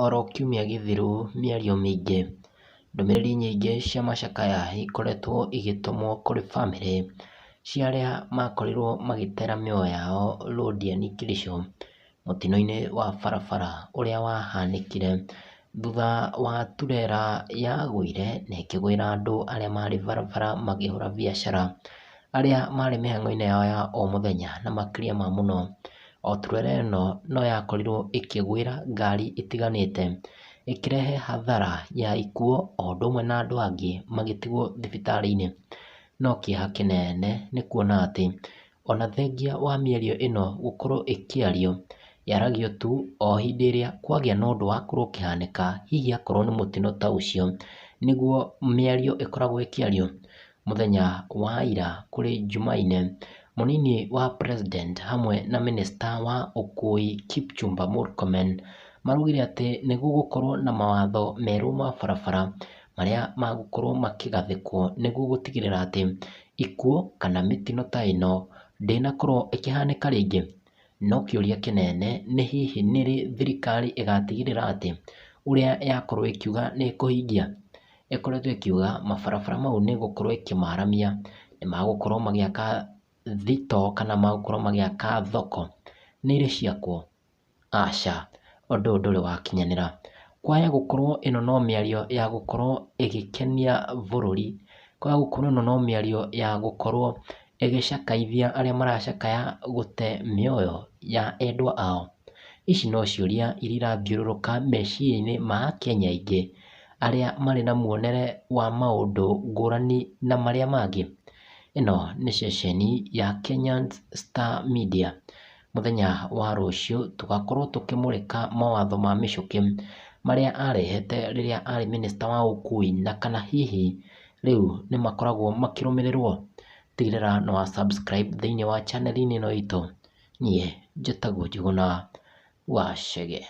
Oro kiumia gĩthiru mĩario mĩingĩ, ndũmĩrĩri nyingĩ cia macakaya ikoretwo igĩtũmwo kũrĩ bamĩrĩ cia arĩa makorirwo magĩtera mĩoyo yao Londiani Kericho, mũtino-inĩ wa barabara ũrĩa wahanĩkire thutha wa turera yagũire na ĩkĩgwĩra andũ arĩa marĩ barabara makĩhũra biacara, arĩa marĩ mĩhang'o-inĩ yao ya o mũthenya na makĩria ma mũno, o turera ĩno no yakorirwo ĩkĩgwĩra ngari itiganĩte, ĩkĩrehe hathara ya ikuũ o ũndũ ũmwe na andũ angĩ magĩtigwo thibitarĩ-inĩ. No kĩeha kĩnene nĩ kuona atĩ ona thengia wa mĩario ĩno gũkorwo ĩkĩario, yaragio tu o hĩndĩ ĩrĩa kwagĩa na ũndũ wakorwo ũkĩhanĩka, hihi akorwo nĩ mũtino ta ũcio, nĩguo mĩario ĩkoragwo ĩkĩario. Mũthenya wa ira kũrĩ Jumaine, mũnini wa president hamwe na minister wa ũkui Kipchumba Murkomen maraugire atĩ nĩ gũgũkorwo na mawatho merũ ma barabara marĩa magũkorwo makĩgathĩkwo nĩguo gũtigĩrĩra atĩ ikuũ kana mĩtino ta ĩno ndĩnakorwo ĩkĩhanĩka rĩngĩ. No kĩũria kĩnene nĩ hihi nĩrĩ thirikari ĩgatigĩrĩra atĩ ũrĩa yakorwo ĩkiuga nĩ ĩkũhingia? Ĩkoretwo ĩkiuga mabarabara mau nĩ ĩgũkorwo ĩkĩmaramia, nĩ magũkorwo magĩaka thitoo kana magũkorwo magĩaka thoko. Nĩ irĩ ciakwo? Aca, ũndũ ũyũ ndũrĩ wakinyanĩra. Kwaya gũkorwo ĩno no mĩario ya gũkorwo ĩgĩkenia bũrũri, kwaya gũkorwo ĩno no mĩario ya gũkorwo ĩgĩcakaithia arĩa maracakaya gũte mĩoyo ya endwa ao. Ici no ciũria iria irathiũrũrũka meciria-inĩ ma akenya aingĩ arĩa marĩ na muonere wa maũndũ ngũrani na marĩa mangĩ. Ĩno nĩ ceceni ya Kenyan Star Media. Mũthenya wa rũciũ tũgakorwo tũkĩmũrĩka mawatho ma mĩcũkĩ marĩa arehete rĩrĩa arĩ minister wa ũkui na kana hihi rĩu nĩ makoragwo makĩrũmĩrĩrwo. Tigĩrĩra nĩ wa subscribe thĩinĩ wa channel -inĩ ĩno itũ. Niĩ njĩtagwo Njũgũna wa Chege.